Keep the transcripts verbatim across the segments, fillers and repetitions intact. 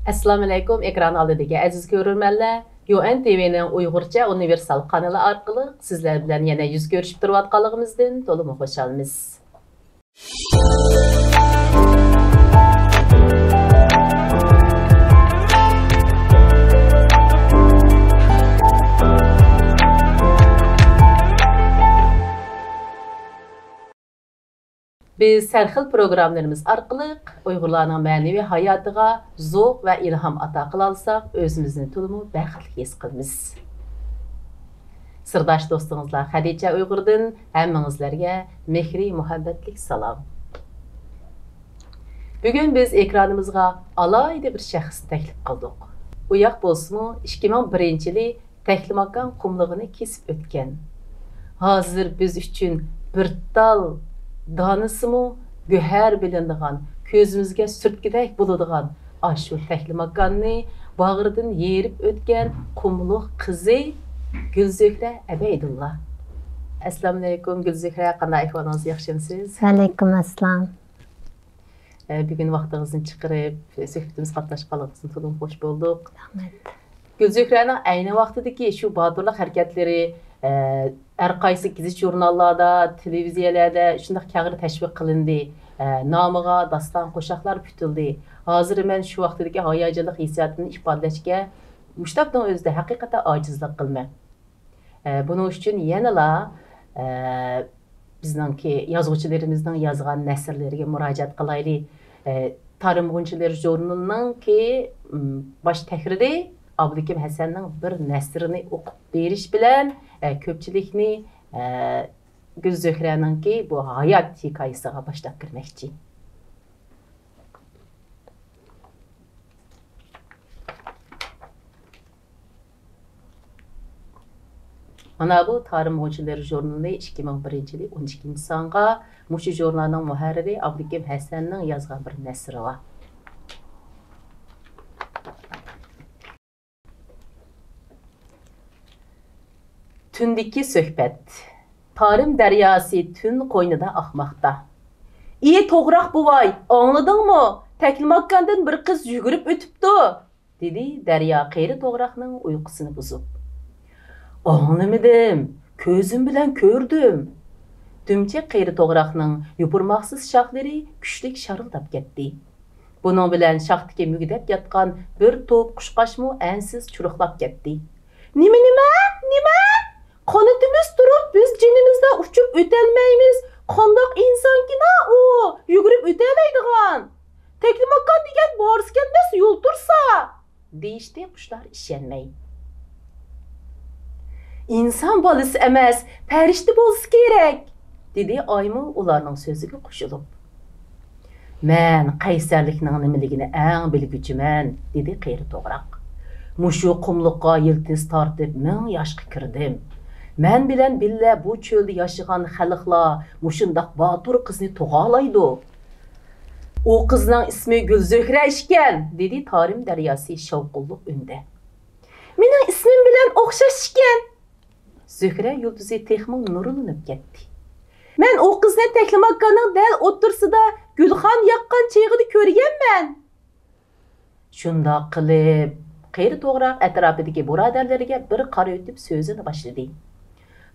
ئەسسالامۇئەلەيكۇم، ئېكران ئالدىدىكى ئەزىز كۆرۈرمەنلەر. يۇ ئېن تىۋىنىڭ ئۇيغۇرچە ئۇنىۋېرسال قانىلى ئارقىلىق سىزلەر بىلەن يەنە يۈز كۆرۈشۈپ تۇرۇۋاتقانلىقىمىزدىن تولىمۇ خۇشالمىز. بىز ھەر خىل پروگراممىلىرىمىز ئارقىلىق ئۇيغۇرلارنىڭ مەنىۋى ھاياتىغا زوق ۋە ئىلھام ئاتا قىلالىساق، ئۆزىمىزنى تولىمۇ بەختلىك ھېس قىلىمىز. سىرداش دوستىڭىزلار خەدىچە ئۇيغۇردىن ھەممىڭىزلەرگە مېھرى مۇھەببەتلىك سالام. بۈگۈن بىز ئېكرانىمىزغا ئالاھىدە بىر شەخسنى تەكلىپ قىلدۇق. ئۇ ياق بولسىمۇ، ئىككى مىڭ بىرىنچى يىلى تەكلىماكان قۇملۇقىنى كېسىپ ئۆتكەن. ھازىر بىز ئۈچۈن بىر تال دانىسىمۇ گۆھەر بىلىنىدىغان، كۆزىمىزگە سۈرتكىدەك بولىدىغان ئاشۇ تەكلىماكاننى باغرىدىن يېرىپ ئۆتكەن قۇملۇق قىزى گۈلزۆھرە ئەبەيدۇللا. ئەسسالامۇئەلەيكۇم گۈلزۆھرە، قانداق ئەھۋالىڭىز، ياخشىمۇسىز؟ ۋەئەلەيكۇم ئەسسالام. ئە، بۈگۈن ۋاقتىڭىزنى چىقىرىپ، سۆھبىتىمىزگە قاتناشقانلىقىڭىزدىن تولىمۇ خوش بولدۇق. رەھمەت. گۈلزۆھرەنىڭ ئەينى ۋاقتىدىكى شۇ باتۇرلۇق ھەرىكەتلىرى، ئە، ھەر قايسى گېزىت-ژۇرناللاردا، تېلېۋىزىيەلەردە شۇنداق كەڭرى تەشۋىق قىلىندى. ئە، نامىغا داستان، قوشاقلار پۈتۈلدى. ھازىر مەن شۇ ۋاقتىدىكى ھاياجانلىق ھېسسىياتىمنى ئىپادىلەشكە مۇشۇ تاپنىڭ ئۆزىدە ھەقىقەتەن ئاجىزلىق قىلىمەن. ئە، بۇنىڭ ئۈچۈن يەنىلا، ئە، بىزنىڭكى يازغۇچىلىرىمىزنىڭ يازغان نەسرلىرىگە مۇراجىئەت قىلايلى. ئە، تارىم غۇنچىلىرى ژۇرنىلىنىڭكى، م، باش تەھرىرى ئابلىكىم ھەسەننىڭ بىر نەسرىنى ئوقۇپ بېرىش بىلەن، ئە، كۆپچىلىكنى، ئە، گۈلزۆھرەنىڭكى بۇ ھايات ھېكايىسىغا باشلاپ كىرمەكچى. مانا بۇ تارىم غۇنچىلىرى ژۇرنىلى ئىككى مىڭ بىرىنچى يىلى ئون ئىككىنچى سانغا، مۇشۇ ژۇرنالنىڭ مۇھەررىرى ئابلىكىم ھەسەننىڭ يازغان بىر نەسرى بار. تۈندىكى سۆھبەت. تارىم دەرياسى تۈن قوينىدا ئاقماقتا. ئى توغراق بوۋاي، ئاڭلىدىڭمۇ؟ تەكلىماكاندىن بىر قىز يۈگۈرۈپ ئۆتۈپتۇ، دېدى دەريا قېرى توغراقنىڭ ئۇيقۇسىنى بۇزۇپ. ئاڭلىمىدىم، كۆزۈم بىلەن كۆردۈم. دۈمچەك قېرى توغراقنىڭ يوپۇرماقسىز شاخلىرى كۈچلۈك شارىلداپ كەتتى. بۇنىڭ بىلەن شاختىكى مۈگدەپ ياتقان بىر توپ قۇشقاچمۇ ئەنسىز چۇرۇقلاپ كەتتى. نېمە، نېمە، نېمە؟ قانىتىمىز تۇرۇپ، بىز جېنىمىزدا ئۇچۇپ ئۆتەلمەيمىز. قانداق ئىنسانكىنا ئۇ، يۈگۈرۈپ ئۆتەلەيدىغان؟ تەكلىماكان دېگەن بارسا كەلمەس يول تۇرسا، دېيىشتى قۇشلار ئىشەنمەي. ئىنسان بالىسى ئەمەس، پەرىشتە بولسا كېرەك، دېدى ئايمۇ ئۇلارنىڭ سۆزىگە قوشۇلۇپ. مەن قەيسەرلىكنىڭ نېمىلىكىنى ئەڭ بىلگۈچىمەن، دېدى قېرى توغراق. مۇشۇ قۇملۇققا يىلتىز تارتىپ مىڭ ياشقا كىردىم. مەن بىلەن بىللە بۇ چۆلدە ياشىغان خەلقلار مۇشۇنداق باتۇر قىزنى تۇغالايدۇ. ئۇ قىزنىڭ ئىسمى گۈلزۆھرە ئىكەن، دېدى تارىم دەرياسى شاۋقۇنلۇق ئۈندە. مېنىڭ ئىسمىم بىلەن ئوخشاش ئىكەن. زۆھرە يۇلتۇزى تېخىمۇ نۇرلىنىپ كەتتى. مەن ئۇ قىزنى تەكلىماكاننىڭ دەل ئوتتۇرىسىدا گۈلخان ياققان چېغىدا كۆرگەنمەن. شۇنداق قىلىپ، قېرى توغراق ئەتراپىدىكى بۇرادەرلىرىگە بىر قارىۋېتىپ سۆزىنى باشلىدى.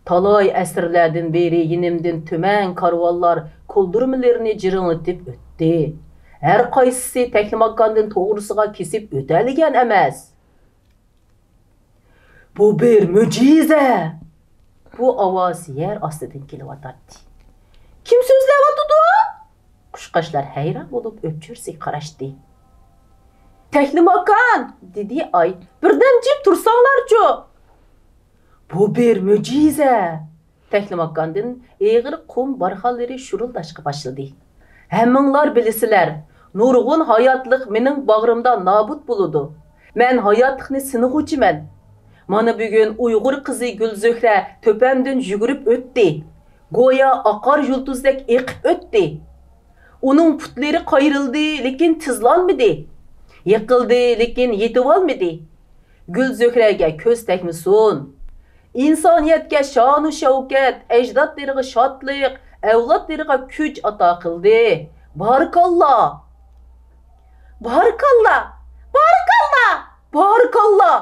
تالاي ئەسىرلەردىن بېرى يېنىمدىن تۈمەن كارۋانلار كولدۇرمىلىرىنى جىرىڭلىتىپ ئۆتتى. ھەر قايسىسى تەكلىماكاندىن توغرىسىغا كېسىپ ئۆتەلىگەن ئەمەس. بۇ بىر مۆجىزە! بۇ ئاۋاز يەر ئاستىدىن كېلىۋاتاتتى. كىم سۆزلەۋاتىدۇ؟ قۇشقاچلار ھەيران بولۇپ ئۆپچۈرسىگە قاراشتى. تەكلىماكان! دېدى ئاي. بىردەم جىم تۇرساڭلارچۇ! بۇ بىر مۆجىزە! تەكلىماكاندىن ئېغىر قۇم بارخانلىرى شۇرۇلداشقا باشلىدى. ھەممىڭلار بىلىسىلەر، نۇرغۇن ھاياتلىق مېنىڭ باغرىمدا نابۇت بولىدۇ. مەن ھاياتلىقنى سىنىغۇچىمەن. مانا بۈگۈن ئۇيغۇر قىزى گۈلزۆھرە تۆپەمدىن يۈگۈرۈپ ئۆتتى. گويا ئاقار يۇلتۇزدەك ئېقىپ ئۆتتى. ئۇنىڭ پۇتلىرى قايرىلدى، لېكىن تىزلانمىدى. يىقىلدى، لېكىن يېتىۋالمىدى. گۈلزۆھرەگە كۆز تەگمىسۇن. ئىنسانىيەتكە شانۇ شەۋكەت، ئەجدادلىرىغا شادلىق، ئەۋلادلىرىغا كۈچ ئاتا قىلدى. بارىكاللا! بارىكاللا! بارىكاللا! بارىكاللا!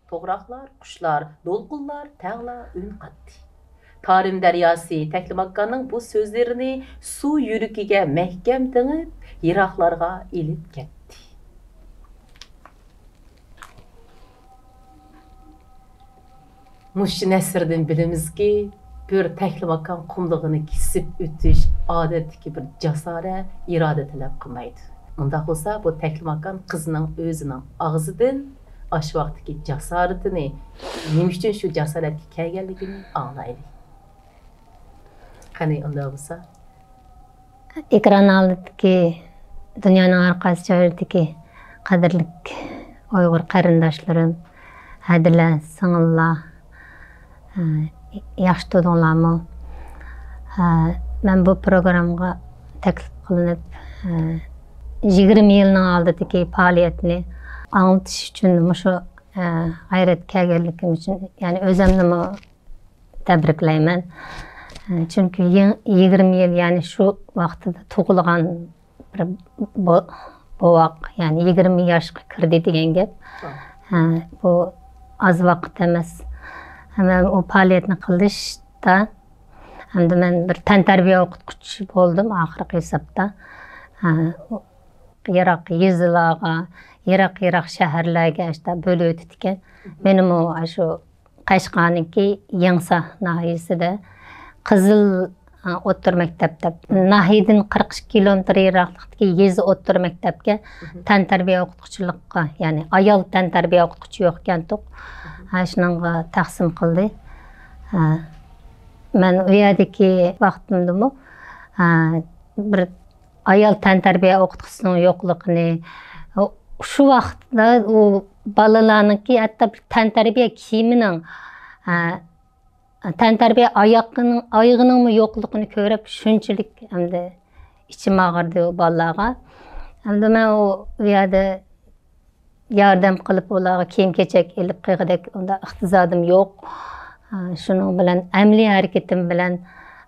توغراقلار، قۇشلار، دولقۇنلار تەڭلا ئۈن قاتتى. تارىم دەرياسى تەكلىماكاننىڭ بۇ سۆزلىرىنى سۇ يۈرىكىگە مەھكەم تېڭىپ، يىراقلارغا ئېلىپ كەتتى. مۇشۇ نەسىردىن بىلىمىزكى، بىر تەكلىماكان قۇملۇقىنى كېسىپ ئۆتۈش ئادەتتىكى بىر جاسارەت، ئىرادە تەلەپ قىلمايدۇ. ئۇنداق بولسا، بۇ تەكلىماكان قىزنىڭ ئۆزىنىڭ ئاغزىدىن ئاشۇ ۋاقىتتىكى جاسارىتىنى، نېمە ئۈچۈن شۇ جاسارەتكە كەلگەنلىكىنى ئاڭلايلى. قېنى، ئۇنداق بولسا. ئېكران ئالدىدىكى، دۇنيانىڭ ھەر قايسى جايلىرىدىكى قەدىرلىك ئۇيغۇر قېرىنداشلىرىم، ھەدىلەر، سىڭىللار، ئە، ياخشى تۇردۇڭلارمۇ؟ ئە، مەن بۇ پروگراممىغا تەكلىپ قىلىنىپ، ئە، يىگىرمە يىلنىڭ ئالدىدىكى پائالىيەتنى ئاڭلىتىش ئۈچۈن مۇشۇ، ئە، غەيرەتكە كەلگەنلىكىم ئۈچۈن، يەنى ئۆزۈمنىمۇ تەبرىكلەيمەن. چۈنكى يىڭ-، يىگىرمە يىل، يەنى شۇ ۋاقتىدا تۇغۇلغان بىر بو-، بوۋاق، يەنى يىگىرمە ياشقا كىردى دېگەن گەپ. ھە، بۇ ئاز ۋاقىت ئەمەس. ھەم ئۇ پائالىيەتنى قىلىشتا، ھەمدە مەن بىر تەنتەربىيە ئوقۇتقۇچى بولدۇم ئاخىرقى ھېسابتا. ھە، يىراق يېزىلارغا، يىراق-يىراق شەھەرلەرگە ئاشتا بۆلۈۋېتىدىكەن. مېنىمۇ ئاشۇ قەشقەرنىڭكى يېڭىسار ناھىيەسىدە قىزىل، ئا، ئوتتۇرا مەكتەپ دەپ، ناھىيەدىن قىرىق ئىككى كىلومېتىر يىراقلىقتىكى يېزا ئوتتۇرا مەكتەپكە تەنتەربىيە ئوقۇتقۇچىلىققا، يەنى ئايال تەنتەربىيە ئوقۇتقۇچى يوق ئىكەنتۇق. ھە، شۇنىڭغا تەقسىم قىلدى. ھە، مەن ئۇ يەردىكى ۋاقتىمدىمۇ، ھە، بىر ئايال تەنتەربىيە ئوقۇتقۇچىسىنىڭ يوقلۇقىنى، شۇ ۋاقىتتا ئۇ بالىلارنىڭكى ھەتتا بىر تەنتەربىيە كىيىمىنىڭ، ئە، تەنتەربىيە ئاياغىنىڭ، ئايىغىنىڭمۇ يوقلۇقىنى كۆرۈپ، شۇنچىلىك ئەمدى ئىچىم ئاغرىدى ئۇ بالىلارغا. ئەمدى مەن ئۇ، ئۇ يەردە ياردەم قىلىپ، ئۇلارغا كىيىم-كېچەك ئېلىپ قويغۇدەك ئۇنداق ئىقتىسادىم يوق. ئە، شۇنىڭ بىلەن ئەمەلىي ھەرىكىتىم بىلەن،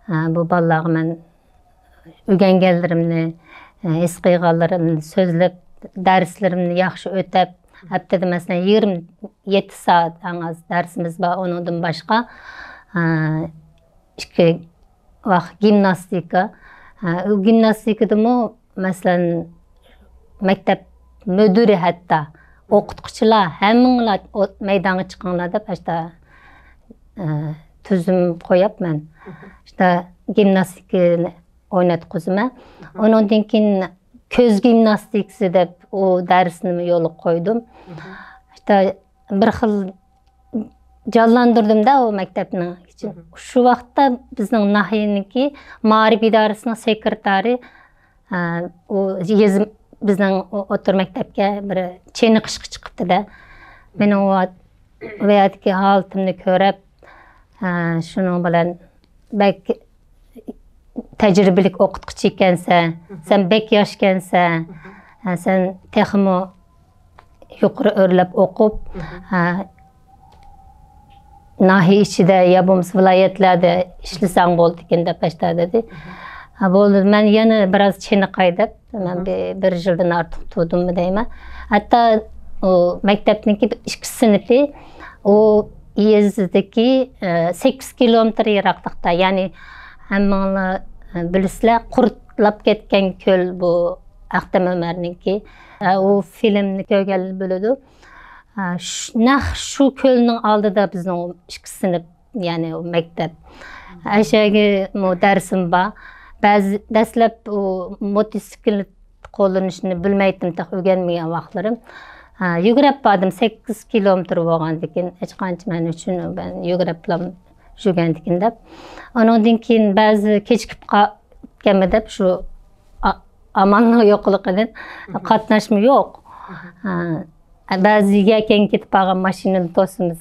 ئە، بۇ بالىلارغا مەن ئۆگەنگەنلىرىمنى، ھېس قىلغانلىرىمنى سۆزلەپ، دەرسلىرىمنى ياخشى ئۆتەپ، ھەپتىدە مەسىلەن يىگىرمە يەتتە سائەت ئەڭ ئاز دەرسىمىز بار، ئۇنىڭدىن باشقا، ئىككى ۋاق گىمناستىكا. ئۇ گىمناستىكىدىمۇ مەسىلەن مەكتەپ مۇدىرى ھەتتا، ئوقۇتقۇچىلار، ھەممىڭلار مەيدانغا چىقىڭلار دەپ، ھەتتا، تۈزۈم قويۇپ مەن. شۇندا گىمناستىكىنى ئويناتقۇزىمەن. ئۇنىڭدىن كېيىن كۆز گىمناستىكىسى دەپ ئۇ دەرسنىمۇ يولغا قويدۇم. شۇندا بىر خىل جانلاندۇردۇم-دە ئۇ مەكتەپنىڭ ئىچىنى. شۇ ۋاقىتتا بىزنىڭ ناھىيەنىڭكى مائارىپ ئىدارىسىنىڭ سېكرېتارى، ئە، ئۇ يېزا، بىزنىڭ ئۇ ئوتتۇرا مەكتەپكە بىر چېنىقىشقا چىقىپتۇ-دە. مېنىڭ ئۇ ۋەيەدىكى ھالىتىمنى كۆرۈپ، ھە، شۇنىڭ بىلەن بەك تەجرىبىلىك ئوقۇتقۇچى ئىكەنسەن، سەن بەك ياشكەنسەن، ھە، سەن تېخىمۇ يۇقىرى ئۆرلەپ ئوقۇپ، ھە، ناھىيە ئىچىدە يا بولمىسا ۋىلايەتلەردە ئىشلىسەڭ بولىدىكەن دەپ ئاشتا دېدى. ھە، بولدى، مەن يەنە بىراز چېنىقاي دەپ، مەن بىر، بىر يىلدىن ئارتۇق تۇردۇممۇ دەيمەن. ھەتتا ئۇ مەكتەپنىڭكى ئىككى سىنىپى ئۇ يېزىدىكى، ئە، سەككىز كىلومېتىر يىراقلىقتا، يەنى ھەممىڭلار، ئە، بىلىسىلەر، قۇرتلاپ كەتكەن كۆل بۇ ئەختەم ئۆمەرنىڭكى. ئە، ئۇ فىلىمنى كۆرگەنلەر بىلىدۇ. ئە، ش-، نەق شۇ كۆلنىڭ ئالدىدا بىزنىڭ ئىككى سىنىپ يەنى ئۇ مەكتەپ. ئەشەگىمۇ دەرسىم بار. بەزى دەسلەپ ئۇ موتوسىكلىت قوللىنىشنى بىلمەيتتىم، تېخى ئۆگەنمىگەن ۋاقىتلىرىم. ھە، يۈگۈرۈپ باردىم، سەككىز كىلومېتىر بولغاندىكىن، ھېچقانچە مەن ئۈچۈن، مەن يۈگۈرۈپلا يۈرگەندىكىن دەپ. ئۇنىڭدىن كېيىن بەزى كېچىكىپ قا-، كەتكەنمەن دەپ، شۇ ئا-، ئامالنىڭ يوقلۇقىدىن قاتناشمۇ يوق. ھە، بەزى يەكەنگە كېتىپ بارغان ماشىنىنى توسىمىز.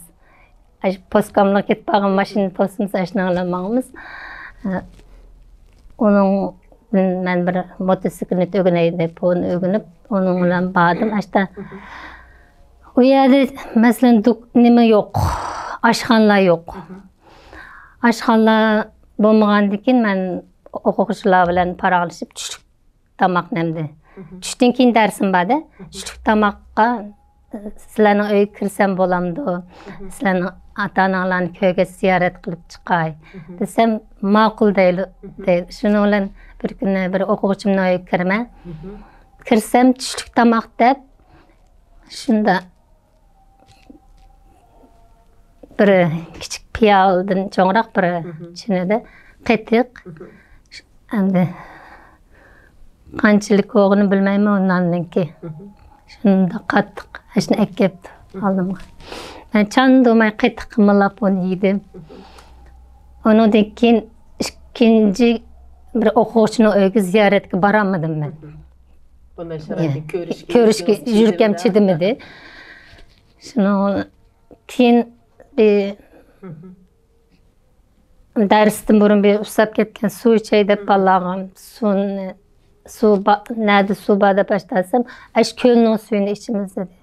ئاشۇ پوسكاملىق كېتىپ بارغان ماشىنا توسىمىز، ئاشۇنىڭ بىلەن ماڭىمىز. ئۇنىڭدىن مەن بىر موتوسىكلىت ئۆگىنەي دەپ، ئۇنى ئۆگىنىپ، ئۇنىڭ بىلەن باردىم. ئاشتا ئۇ يەردە، مەسىلەن، دۇك-، نېمە يوق، ئاشخانىلار يوق. ئاشخانىلار بولمىغاندىن كېيىن مەن ئوقۇغۇچىلار بىلەن پاراڭلىشىپ، چۈشلۈك تاماق نەمدە. چۈشتىن كېيىن دەرسىم بار-دە. چۈشلۈك تاماققا سىلەرنىڭ ئۆيگە كىرسەم بولامدۇ؟ سىلەرنىڭ ئاتا-ئاناڭلارنى كۆرگەچ زىيارەت قىلىپ چىقاي، دېسەم، ماقۇل دەيلى، دەيدۇ. شۇنىڭ بىلەن بىر كۈنى بىر ئوقۇغۇچىمنىڭ ئۆيىگە كىرىمەن. كىرسەم، چۈشلۈك تاماق دەپ، شۇنداق بىر كىچىك پىيالىدىن چوڭراق بىر چىنىدە قېتىق. ئەمدى قانچىلىك بولغىنىنى بىلمەيمەن ئۇ ناننىڭكى. شۇنداق قاتتىق ئاشۇنى ئەكەپتۇ ئالدىمغا. مەن چاندۇرماي قېتىق قىمىرلاپ ئۇنى يېدىم. ئۇنىڭدىن كېيىن ئىككىنچى بىر ئوقۇغۇچىنىڭ ئۆيىگە زىيارەتكە بارالمىدىم مەن. بۇنداق شارائىتنى كۆرۈشكە، كۆرۈشكە يۈرىكىم چىدىمىدى. شۇنىڭ كېيىن بىر دەرستىن بۇرۇن بىر ئۇسساپ كەتكەن سۇ ئىچەي دەپ بالىلارغا سۇنى، سۇ با-، نەدە سۇ بار دەپ ئاشتاسام، ئەش كۆلنىڭ سۈيىنى ئىچىمىز دېدى.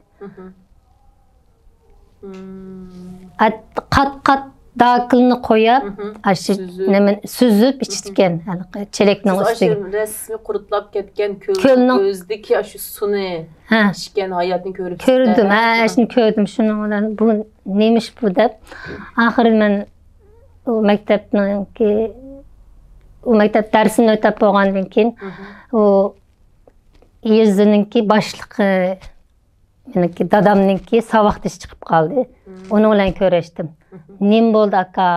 ئەت-، قات-قات داكىلنى قويۇپ، ئاشۇ نېمىنى سۈزۈپ ئىچىدىكەن، ھېلىقى چېلەكنىڭ ئۈستىگە. رەسمىي قۇرۇتلاپ كەتكەن كۆلنىڭ كۆلنىڭ ئۆزىدىكى ئاشۇ سۇنى ھە. ئىچكەن ھاياتنى كۆرۈپ كۆردۈم، ھە، شۇنى كۆردۈم. شۇنىڭ بىلەن بۇ نېمىش بۇ دەپ، ئاخىرى مەن ئۇ مەكتەپنىڭكى، ئۇ مەكتەپ دەرسىنى ئۆتەپ بولغاندىن كېيىن، ئۇ يېزىنىڭكى باشلىقى، مېنىڭكى دادامنىڭكى ساۋاقدىشى چىقىپ قالدى. ئۇنىڭ بىلەن كۆرۈشتۈم. نېمە بولدى، ئاكا؟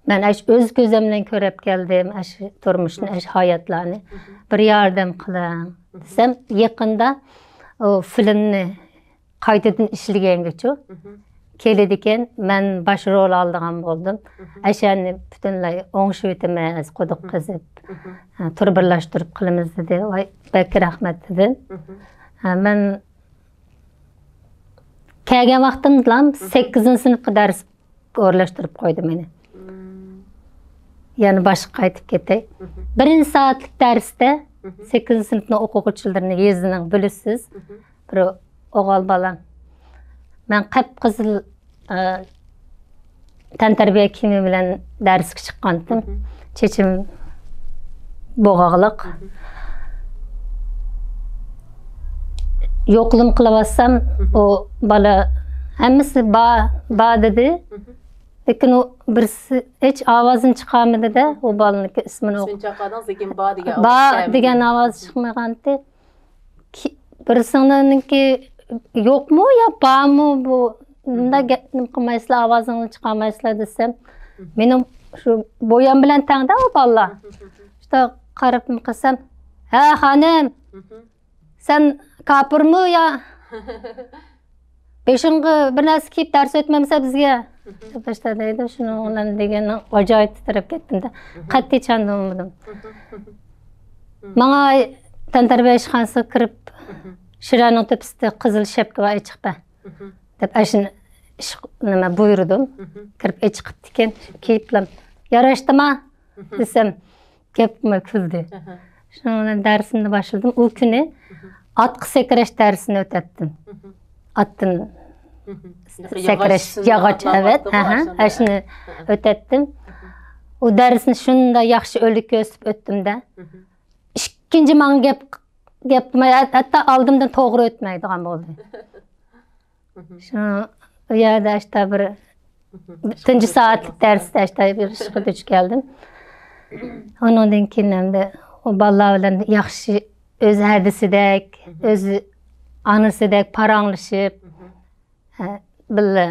مەن ئاشۇ ئۆز كۆزۈم بىلەن كۆرۈپ كەلدىم، ئاشۇ تۇرمۇشنى، ئاشۇ ھاياتلارنى بىر ياردەم قىلىڭ دېسەم، يېقىندا ئۇ فىلىمنى قايتىدىن ئىشلىگەنگىچۇ كېلىدىكەن، مەن باش رول ئالىدىغان بولدۇم. ئەشەنى پۈتۈنلەي ئوڭشىۋېتىمىز، قۇدۇق قېزىپ، ھە، تۇر بىرلاشتۇرۇپ قىلىمىز دېدى. ۋاي، بەك رەھمەت دېدىم. ھە، مەن كەلگەن ۋاقتىمدىلا سەككىزىنچى سىنىپقا دەرس ئورۇنلاشتۇرۇپ قويدى مېنى. يەنە باشقا قايتىپ كېتەي. بىرىنچى سائەتلىك دەرستە سەككىزىنچى سىنىپنىڭ ئوقۇغۇچىلىرىنى يېزىنىڭ بىلىسىز. بىر ئوغۇل بالام. مەن قىپقىزىل، ئە، تەنتەربىيە كىيىمى بىلەن دەرسكە چىققانتىم. چېچىم بوغاقلىق. يوقلىما قىلىۋاتسام، ئۇ بالا ھەممىسى با، با دېدى. لېكىن ئۇ بىرسى ھېچ ئاۋازىنى چىقارمىدى-دە، ئۇ بالىنىڭكى ئىسمىنى ئوق-، ئىسمىنى چاقىردىڭىز، لېكىن با دېگەن با ئاۋاز دېگەن ئاۋاز چىقمىغانتى. كى-، بىرسىڭلارنىڭكى يوقمۇ يا بارمۇ بۇ؟ مۇنداق گەپ نېمە قىلمايسىلەر، ئاۋازىڭلارنى چىقارمايسىلەر دېسەم، مېنىڭ شۇ بويام بىلەن تەڭدە ئۇ بالىلار. شۇنداق قاراپمۇ قالسام، ھە، خانىم، سەن كاپىرمۇ يا؟ بېشىڭغا بىر نەرسە كىيىپ دەرس ئۆتمەمسە بىزگە، دەپ باشلاپ دەيدۇ. شۇنىڭ بىلەن دېگەن ئاجايىپ تىترەپ كەتتىم-دە. قەتئىي چاندۇرمىدىم. ماڭا تەنتەربىيە ئىشخانىسىغا كىرىپ، شىرەنىڭ تۆپىسىدە قىزىل شەپكە بار، ئېچىقىپ بەر، دەپ ئاشۇنى ئىش، نېمە، بۇيرۇدۇم. كىرىپ ئېچىقىپتىكەن، كىيىپلا، ياراشتىما؟ دېسەم، گەپ قىلماي كۈلدى. شۇنىڭ بىلەن دەرسىمنى باشلىدىم. ئۇ كۈنى ئاتقا سەكرەش دەرسىنى ئۆتەتتىم. ئاتتىن سەكرەش، ياغاچ، ئەۋەت، ئاشۇنى ئۆتەتتىم. ئۇ دەرسنى شۇنداق ياخشى ئۈلگە كۆرسىتىپ ئۆتتۈم-دە. ئىككىنچى ماڭا گەپ، گەپ قىلماي، ھەتتا ئالدىمدىن توغرا ئۆتمەيدىغان بولدى. شۇ، ئۇ يەردە ئاشتا بىر تۇنجى سائەتلىك دەرستە ئاشتا بىر ئىشقا دۇچ كەلدىم. ئۇنىڭدىن كېيىن ئەمدى ئۇ بالىلار بىلەن ياخشى، ئۆز ھەدىسىدەك، ئۆز ئانىسىدەك پاراڭلىشىپ، ھە، بىللە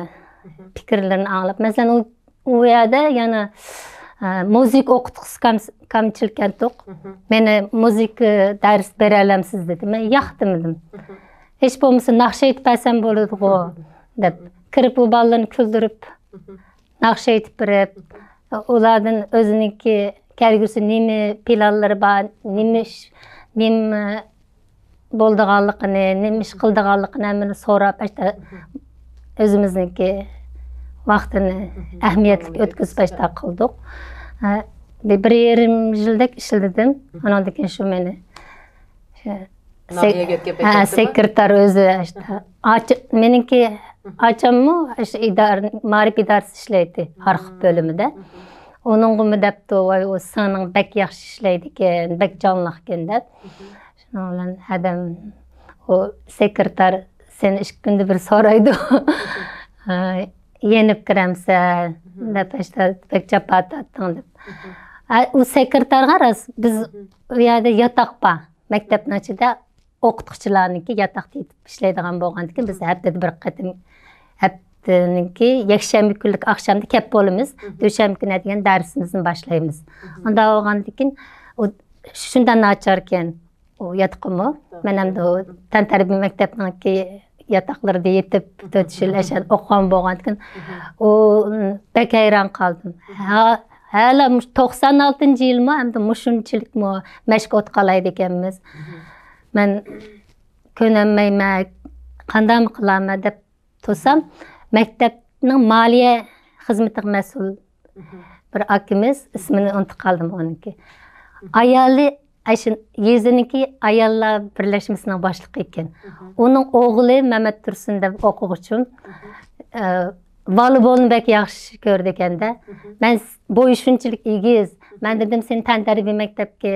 پىكىرلىرىنى ئاڭلاپ. مەسىلەن، ئۇ، ئۇ يەردە يەنە، ھە، مۇزىكا ئوقۇتقۇسى كام-، كامچىل كەنتۇق. مېنى مۇزىكا دەرس بېرەلەمسىز دېدى. مەن ياق دېمىدىم. ھېچ بولمىسا ناخشا ئېيتىپ بەرسەم بولىدىغۇ دەپ. كىرىپ ئۇ بالىلارنى كۈلدۈرۈپ، ناخشا ئېيتىپ بېرىپ، ئۇلاردىن ئۆزىنىڭكى كەلگۈسى نېمە پىلانلىرى بار، نېمە ئىش، نېمە بولىدىغانلىقىنى، نېمە ئىش قىلىدىغانلىقىنى ھەممىنى سوراپ، ئاشتا ئۆزىمىزنىڭكى ۋاقتىنى ئەھمىيەتلىك ئۆتكۈزۈپ، ئاشتا قىلدۇق. ھە، بىر، بىر يېرىم يىلدەك ئىشلىدىم. ئاناندىن كېيىن شۇ مېنى، شۇ سېك-، ھە، سېكرېتار ئۆزى، ئاشتا. ئاچ-، مېنىڭكى ئاچاممۇ شۇ ئىدارە، مائارىپ ئىدارىسىدە ئىشلەيتتى، ئارخىپ بۆلۈمىدە. ئۇنىڭغىمۇ دەپتۇ، ۋاي، ئۇ سىڭلىڭ بەك ياخشى ئىشلەيدىكەن، بەك جانلىقكەن دەپ. شۇنىڭ بىلەن ھەدەم ئۇ سېكرېتار سېنى ئىككى كۈندە بىر سورايدۇ. ھە، يېنىپ كىرەمسەن دەپ، ئاشتا بەك جاپا تارتتىڭ دەپ. ھە، ئۇ سېكرېتارغا راست، بىز ئۇ يەردە ياتاق بار. مەكتەپنىڭ ئىچىدە ئوقۇتقۇچىلارنىڭكى ياتاقتا يېتىپ ئىشلەيدىغان بولغاندىكىن، بىز ھەپتىدە بىر قېتىم، ھەپتىنىڭكى يەكشەنبە كۈنلۈك ئاخشامدا كەپ بولىمىز. دوشەنبە كۈنى دېگەن دەرسىمىزنى باشلايمىز. ئۇنداق بولغاندىكىن، ئۇ شۇنداق ناچاركەن. ئۇ ياتىقىمۇ. مەن ئەمدى ئۇ تەنتەربىيە مەكتەپنىڭكى ياتاقلىرىدا يېتىپ، تۆت يىل ئەشەن ئوقۇغان بولغاندىكىن، ئۇ، بەك ھەيران قالدىم. ھە، ھەلە مۇش-، توقسان ئالتىنچى يىلمۇ ئەمدى مۇشۇنچىلىكمۇ مەشىق ئوتقالايدىكەنمىز. مەن كۆنەلمەيمەن، قانداقمۇ قىلارمەن دەپ تۇرسام، مەكتەپنىڭ مالىيە خىزمىتىگە مەسئۇل بىر ئاكىمىز، ئىسمىنى ئۇنتۇپ قالدىم ئۇنىڭكى. ئايالى، ئاشۇ يېزىنىڭكى ئاياللار بىرلەشمىسىنىڭ باشلىقى ئىكەن. ئۇنىڭ ئوغلى مەمەت تۇرسۇن دەپ ئوقۇغۇچىم، ئە، ۋالىبولنى بەك ياخشى كۆرىدىكەن-دە. مەن س-، بويى شۇنچىلىك ئېگىز. مەن دېدىم، سېنى تەنتەربىيە مەكتەپكە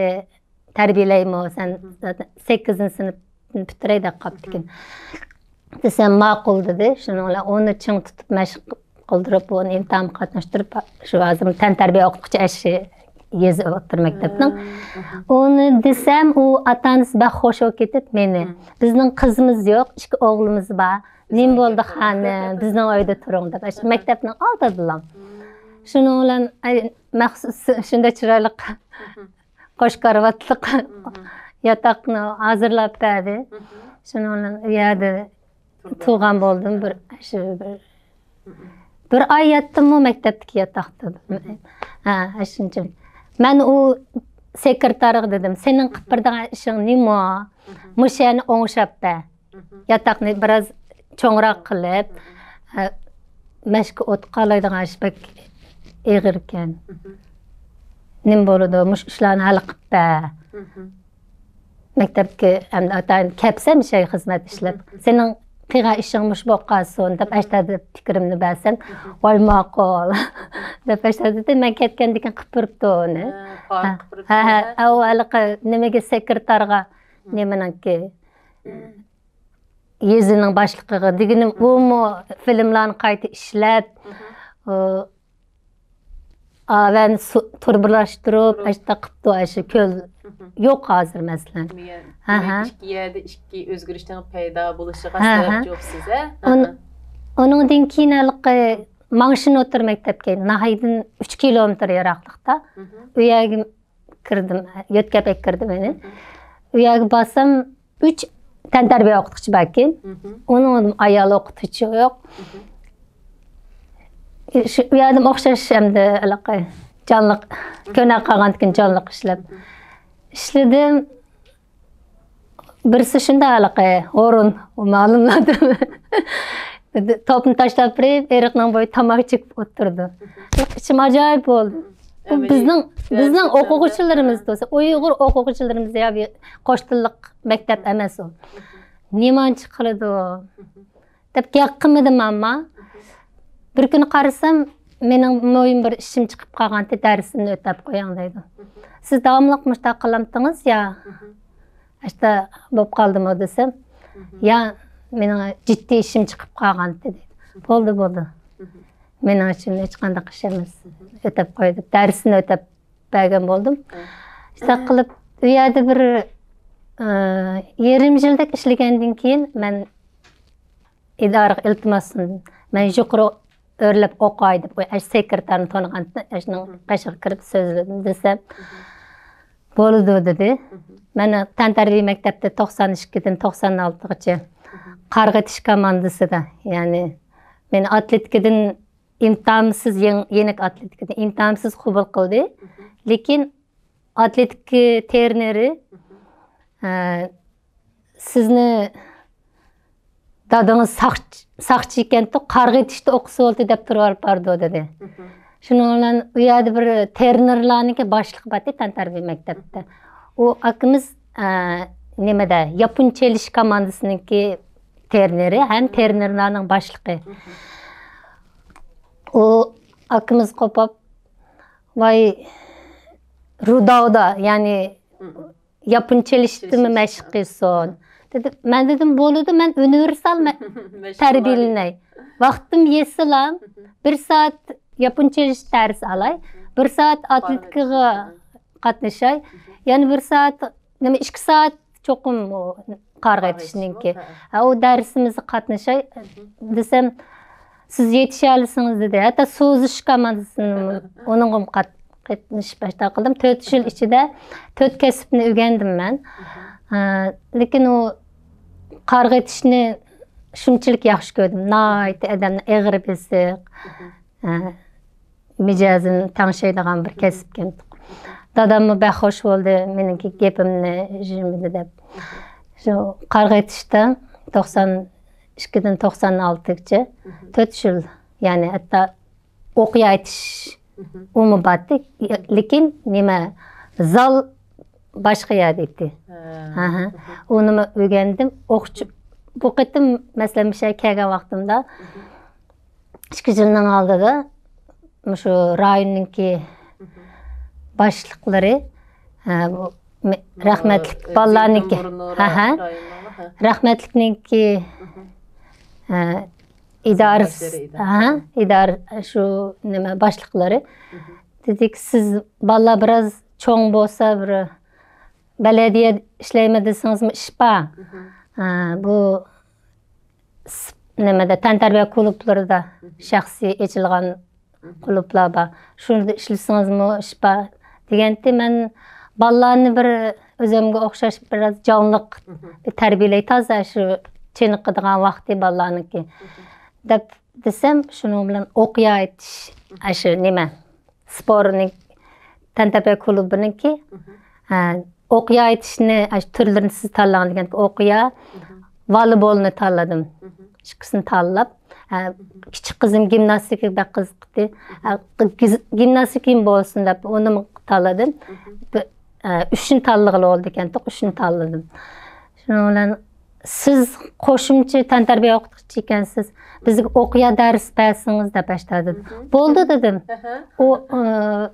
تەربىيەلەيمۇ، سەن زاتەن سەككىزىنچى سىنىپنى پۈتتۈرەي دەپ قاپتىكەن. دېسەم، ماقۇل دېدى. شۇنىڭ بىلەن ئۇنى چىڭ تۇتۇپ مەشىق قىلدۇرۇپ، ئۇنى ئىمتىھانغا قاتناشتۇرۇپ، شۇ ھازىر تەنتەربىيە ئوقۇتقۇچى ئەشى يېزا ئوتتۇرا مەكتەپنىڭ. ئۇنى دېسەم، ئۇ ئاتا-ئانىسى بەك خوش بولۇپ كېتىپ، مېنى، بىزنىڭ قىزىمىز يوق، ئىككى ئوغلىمىز بار. نېمە بولدى خانىم، بىزنىڭ ئۆيدە تۇرۇڭ دەپ، ئاشۇ مەكتەپنىڭ ئالدىدىلا. شۇنىڭ بىلەن، ئاي، مەخسۇس شۇنداق چىرايلىق قوش كارىۋاتلىق ياتاقنى ھازىرلاپ بەردى. شۇنىڭ بىلەن ئۇ يەردە تۇرغان بولدۇم. بىر، شۇ بىر، بىر ئاي ياتتىممۇ مەكتەپتىكى ياتاقتا. ھە، شۇنچە. مەن ئۇ سېكرېتارغا دېدىم، سېنىڭ قىلىپ بېرىدىغان ئىشىڭ نېمە؟ مۇشۇ يەرنى ئوڭشاپ بەر. ياتاقنى بىراز چوڭراق قىلىپ، ئە، مەشىقكە ئوتقالايدىغان ئىش بەك ئېغىركەن. نېمە بولىدۇ؟ مۇشۇ ئىشلارنى ھەل قىلىپ بەر. مەكتەپكە ئەمدى ئاتايىن كەپسەن شەي خىزمەت ئىشلەپ، سېنىڭ قىلغان ئىشىڭ مۇشۇ بولۇپ قالسۇن دەپ، ئاشتا دەپ پىكرىمنى بەرسەم، ۋاي ماقۇل دەپ ئاشتا دېدى. مەن كەتكەندىن كېيىن قىلىپ بېرىپتۇ ئۇنى. ھە، ھە، ھە، ئۇ ھېلىقى نېمىگە، سېكرېتارغا، نېمىنىڭكى، يېزىنىڭ باشلىقىغا دېگىنىم، ئۇمۇ فىلىملارنى قايتا ئىشلەپ، ئۇ، ئاۋەن سۇ-، تۇرۇبىلاشتۇرۇپ، ئاشتا قىپتۇ، ئاشۇ كۆل يوق ھازىر، مەسىلەن. ھە، ھە. ئىككى يەردە ئىككى ئۆزگىرىشنىڭ پەيدا بولۇشىغا سەۋەبچى بولۇپسىز، ھە؟ ئۇن-، ئۇنىڭدىن كېيىن ھېلىقى ماڭشىن ئوتتۇرا مەكتەپكە ناھىيەدىن ئۈچ كىلومېتىر يىراقلىقتا. ئۇ يەرگە كىردىم، يۆتكەپ ئەكىردى مېنى. ئۇ يەرگە بارسام، ئۈچ تەنتەربىيە ئوقۇتقۇچى باركەن. ئۇنىڭ ئايال ئوقۇتقۇچى يوق. شۇ، ئۇ يەردىمۇ ئوخشاش ئەمدى ھېلىقى جانلىق، كۆنە قالغاندىكىن جانلىق ئىشلەپ. ئىشلىدىم. بىرسى شۇنداق ھېلىقى ھورۇن، ئۇ مەلۇملادىم. توپنى تاشلاپ بېرىپ، ئېرىقنىڭ بويىدا تاماكا چېكىپ ئولتۇرىدۇ. ئىچىم ئاجايىپ بولدى. بۇ بىزنىڭ، بىزنىڭ ئوقۇغۇچىلىرىمىز دېسە، ئۇيغۇر ئوقۇغۇچىلىرىمىز يا بىر قوش تىللىق مەكتەپ ئەمەس ئۇ. نېمانچە قىلىدۇ؟ دەپ گەپ قىلمىدىم، ئەمما بىر كۈنى قارىسام، مېنىڭ مۇھىم بىر ئىشىم چىقىپ قالغانتى، دەرسىمنى ئۆتەپ قويۇڭ دەيدۇ. سىز داۋاملىق مۇشۇنداق قىلامتىڭىز يا؟ ئاشتا بولۇپ قالدىمۇ دېسەم، يا، مېنىڭ جىددىي ئىشىم چىقىپ قالغانتى دەيدۇ. بولدى، بولدى. مېنىڭ ئۈچۈن ھېچقانداق ئىش ئەمەس. ئۆتەپ قوي دەپ، دەرسىنى ئۆتەپ بەرگەن بولدۇم. شۇنداق قىلىپ، ئۇ يەردە بىر، ئى، يېرىم يىلدەك ئىشلىگەندىن كېيىن مەن ئىدارىگە ئىلتىماس سۇندۇم. مەن يۇقىرى ئۆرلەپ ئوقۇي دەپ، ئاشۇ سېكرېتارنى تونۇغاندىن، ئاشۇنىڭ قېشىغا كىرىپ سۆزلىدىم دېسەم، بولىدۇ دېدى. مەن تەنتەربىيە مەكتەپتە توقسان ئىككىدىن توقسان ئالتىغىچە قارغا ئېتىش كوماندىسىدا، يەنى مېنى ئاتلېتىكىدىن ئىمتىھانسىز يېڭ-، يېنىك ئاتلېتىكىدىن ئىمتىھانسىز قوبۇل قىلدى. لېكىن ئاتلېتىكا ترېنېرى، ئە، سىزنى دادىڭىز ساقچى، ساقچى ئىكەنتۇ، قارغا ئېتىشتا ئوقۇسا بولدى دەپ تۇرۇۋېلىپ بارىدۇ دېدى. شۇنىڭ بىلەن ئۇ يەردە بىر ترېنېرلارنىڭكى باشلىقى بارتى، تەنتەربىيە مەكتەپتە. ئۇ ئاكىمىز، ئە، نېمىدە، ياپون چېلىش كوماندىسىنىڭكى ترېنېرى ھەم ترېنېرلارنىڭ باشلىقى. ئۇ ئاكىمىز قوپۇپ، ۋاي، رۇداۋدا، يەنى ياپون چېلىشتىمۇ مەشىق قىلسۇن. دېدى، مەن دېدىم، بولىدۇ، مەن ئۇنىۋېرسال مە-، مەشغۇلات. تەربىيەلىنەي. ۋاقتىم يەتسىلا، بىر سائەت ياپونچە دەرس ئالاي، بىر سائەت ئاتلېتىكىغا قاتنىشاي، يەنە بىر سائەت، نېمە، ئىككى سائەت چوقۇم ئۇ قارىغا قارىغا يېتىشنىڭكى. يېتىشمۇ، ھە. ھە، ئۇ دەرسىمىزگە قاتنىشاي دېسەم، سىز يېتىشەلىسىڭىز دېدى. ھەتتا سوزۇش كوماندىسىنى ئۇنىڭغىمۇ قات-، قاتنىشىپ باشلاپ قىلدىم. تۆت يىل ئىچىدە تۆت كەسىپنى ئۆگەندىم مەن. ئە، لېكىن ئۇ قارىغا يېتىشنى شۇنچىلىك ياخشى كۆردۈم. ناھايىتى ئادەمنى ئېغىر بېسىق، ئە، مىجەزىنى تەڭشەيدىغان بىر كەسىپكەن. داداممۇ بەك خوش بولدى، مېنىڭكى گېپىمنى جىمىدى دەپ. شۇ قارىغا يېتىشتە توقسان ئىككىدىن توقسان ئالتىگىچە تۆت يىل، يەنى ھەتتا ئوقيا ئېتىش ئۇمۇ بارتى. لېكىن نېمە، زال باشقا يەردە ئىدى. ھە. ھە، ھە. ئۇنىمۇ ئۆگەندىم. ئوقۇچى، بۇ قېتىم، مەسىلەن، مۇشۇ يەرگە كەلگەن ۋاقتىمدا، ئىككى يىلنىڭ ئالدىدا مۇشۇ رايوننىڭكى باشلىقلىرى، ھە، بۇ مە-، رەھمەتلىك ئە، بالىلارنىڭكى، زېيتۇنبۇرنۇ ھە، ھە. رايونىنىڭ، ھە. رەھمەتلىكنىڭكى، ئە، ئىدارىسى، ھە، ئىدارە، شۇ نېمە باشلىقلىرى. دېدىكى، سىز بالىلار بىراز چوڭ بولسا، بىر بەلەدىيە ئىشلەيمەن دېسىڭىزمۇ ئىش بار. ھە، بۇ س-، نېمىدە، تەنتەربىيە كۇلۇبلىرىدا، شەخسىي ئېچىلغان كۇلۇبلار بار. شۇندا ئىشلىسىڭىزمۇ ئىش بار دېگەنتى. مەن بالىلارنى بىر ئۆزۈمگە ئوخشاش بىراز جانلىق بىر تەربىيەلەي، تازا شۇ چېنىقىدىغان ۋاقتى بالىلارنىڭكى دەپ دېسەم، شۇنىڭ بىلەن ئوقيا ئېتىش، ئاشۇ نېمە، سپورتنىڭ، تەنتەربىيە كۇلۇبىنىڭكى، ھە، ئوقيا ئېتىشنى، ئاشۇ تۈرلىرىنى سىز تاللاڭ دېگەن، ئوقيا، ۋالىبولنى تاللىدىم. ئىككىسىنى تاللاپ، ھە، كىچىك قىزىم گىمناستىكىغا بەك قىزىقتى. ھە، گىز-، گىمناستىكىم بولسۇن دەپ ئۇنىمۇ تاللىدىم. بىر، ھە، ئۈچنى تاللىغىلى بولىدىكەنتۇق، ئۈچنى تاللىدىم. شۇنىڭ بىلەن، سىز قوشۇمچە تەنتەربىيە ئوقۇتقۇچى ئىكەنسىز، بىزگە ئوقيا دەرس بەرسىڭىز دەپ باشلىدى. بولدى دېدىم. ئۇ، ئە،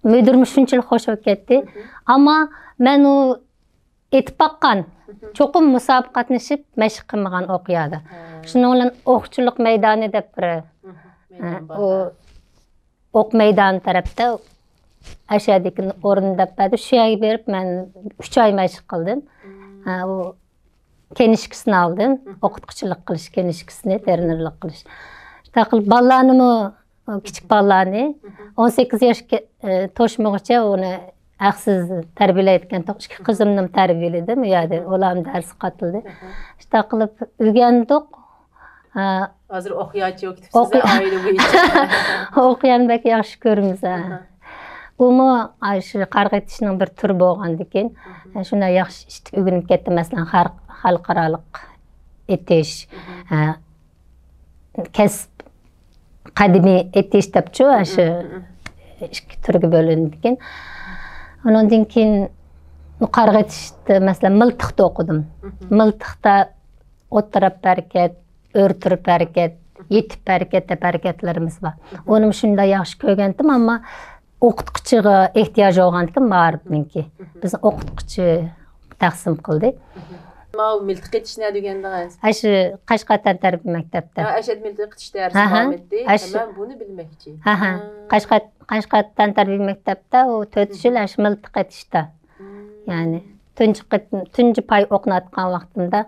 مۇدىرمۇ شۇنچىلىك خوش بولۇپ كەتتى. ئەمما مەن ئۇ ئېتىپ باققان، چوقۇم مۇسابىقە قاتنىشىپ مەشىق قىلمىغان ئوقيادا. شۇنىڭ بىلەن ئوقچىلىق مەيدانى دەپ بىر، ئە، ئۇ ئوق مەيدانى تەرەپتە ئەشەدىكى ئورۇن دەپ بەردى. شۇ يەرگە بېرىپ مەن ئۈچ ئاي مەشىق قىلدىم. ھە، ئۇ كىنىشكىسىنى ئالدىم. ئوقۇتقۇچىلىق قىلىش كىنىشكىسىنى، ترېنېرلىق قىلىش. شۇنداق قىلىپ بالىلارنىمۇ، كىچىك بالىلارنى ئون سەككىز ياشقا، ئە، توشمىغۇچە ئۇنى ھەقسىز تەربىيەلەيدىكەنتۇق. ئىككى قىزىمنىمۇ تەربىيەلىدىم ئۇ يەردە. ئۇلارمۇ دەرسكە قاتنىشتى. شۇنداق قىلىپ ئۆگەندۇق. ھە. ھازىر ئوقياچى بولۇپ كېتىپسىز، ئوقيا-، ئائىلە بويىچە. ئوقيانى بەك ياخشى كۆرىمىز، ھە. ئاھا. بۇمۇ، ئاي، شۇ قارىغا ئېتىشنىڭ بىر تۈرى بولغاندىكىن، ھە، شۇنداق ياخشى ئىشتىك ئۆگىنىپ كەتتىم. مەسىلەن، خەلق-، خەلقئارالىق ئېتىش، ھە، كەسىپ قەدىمىي ئېتىش دەپچۇ، شۇ ئىككى تۈرگە بۆلۈنىدىكەن. ئۇنىڭدىن كېيىن قارىغا ئېتىشتا، مەسىلەن، مىلتىقتا ئوقۇدۇم. مىلتىقتا ئوتتۇرا ھەرىكەت، ئۆرە تۇرۇپ ھەرىكەت، يېتىپ ھەرىكەت دەپ ھەرىكەتلىرىمىز بار. ئۇنىمۇ شۇنداق ياخشى كۆرگەنتىم، ئەمما ئوقۇتقۇچىغا ئېھتىياج بولغاندىكىن مائارىپنىڭكى. بىزنى ئوقۇتقۇچى تەقسىم قىلدى. ماۋۇ مىلتىق ئېتىش نەدە ئۆگەندىڭىز؟ ئاشۇ قەشقەر تەنتەربىيە مەكتەپتە. ھە، ئەشەدە مىلتىق ئېتىش دەرسى بارمىدى؟ ھە، ھە. مەن بۇنى بىلمەكچى. ھە، ھە. ھە. قەشقەر، قەشقەر تەنتەربىيە مەكتەپتە ئۇ تۆت يىل ئاشۇ مىلتىق ئېتىشتا. يەنى تۇنجى قېتىم، تۇنجى پاي ئوقنى ئاتقان ۋاقتىمدا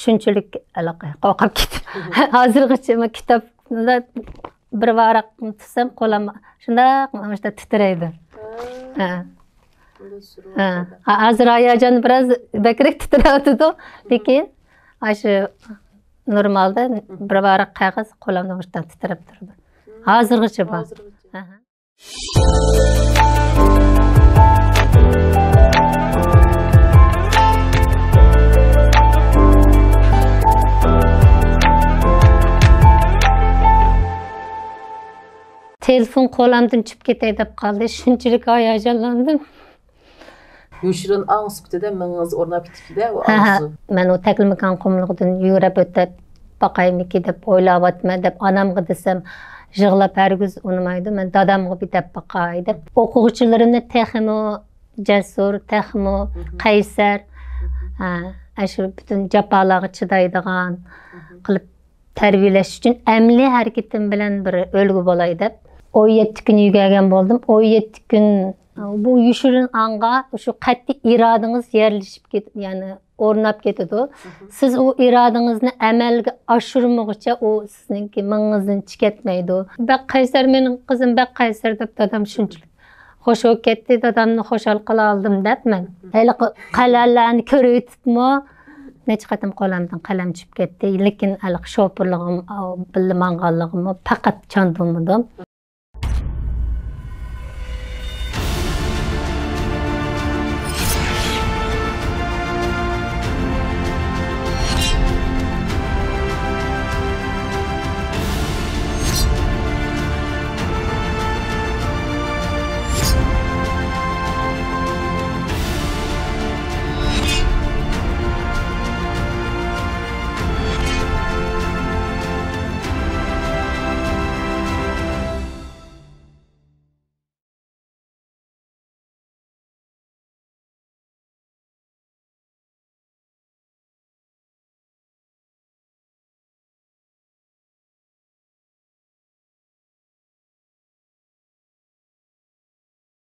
شۇنچىلىك ھېلىقى قورقۇپ كېتىپ، ھازىرغىچە كىتابنى بىر ۋاراقنى تۇتسام، قولۇم شۇنداق، مۇشۇنداق تىترەيدۇ. ھە. ھە. ھە. ھازىر ھاياجان بىراز بەكرەك تىترەۋاتىدۇ، لېكىن ئاشۇ نورمالدا بىر ۋاراق قەغەز قولۇمدا مۇشۇنداق تىترەپ تۇرىدۇ. ھازىرغىچە بار. ھازىرغىچە. ھە. تېلېفون قولۇمدىن چۈشۈپ كېتەي دەپ قالدى. شۇنچىلىك ھاياجانلاندىم. يوشۇرۇن ئاڭ سۈپىتىدە مېڭىڭىزدە ئورناپ كېتىپتۇ-دە، ئۇ ھە، ھە. ئارزۇ. مەن ئۇ تەكلىماكان قۇملۇقىدىن يۈگۈرۈپ ئۆتۈپ باقايمىكى دەپ ئويلاۋاتىمەن دەپ ئانامغا دېسەم، يىغلاپ ھەرگىز ئۇنىمايدۇ. مەن دادامغا بىر دەپ باقاي دەپ. ئوقۇغۇچىلىرىمنى تېخىمۇ جەسۇر، تېخىمۇ قەيسەر، ھە، ئاشۇ پۈتۈن جاپالارغا چىدايدىغان قىلىپ تەربىيەلەش ئۈچۈن ئەمەلىي ھەرىكىتىم بىلەن بىر ئۈلگە بولاي دەپ، ئون يەتتە كۈن يۈگۈرگەن بولدۇم. ئون يەتتە كۈن بۇ يوشۇرۇن ئاڭغا شۇ قەتئىي ئىرادىڭىز يەرلىشىپ كېتىدۇ، يەنى ئورناپ كېتىدۇ. سىز ئۇ ئىرادىڭىزنى ئەمەلگە ئاشۇرمىغۇچە ئۇ سىزنىڭكى مېڭىڭىزدىن چىقىپ كەتمەيدۇ. بەك قەيسەر، مېنىڭ قىزىم بەك قەيسەر دەپ دادام شۇنچىلىك خوش بولۇپ كەتتى، دادامنى خۇشال قىلالىدىم دەپ مەن. ھېلىقى قەلئەلەرنى كۆرۈۋېتىپمۇ نەچچە قېتىم قولۇمدىن قەلەم چۈشۈپ كەتتى. لېكىن ھېلىقى شوپۇرلۇقۇم، بىللە ماڭغانلىقىممۇ پەقەت چاندۇرمىدىم.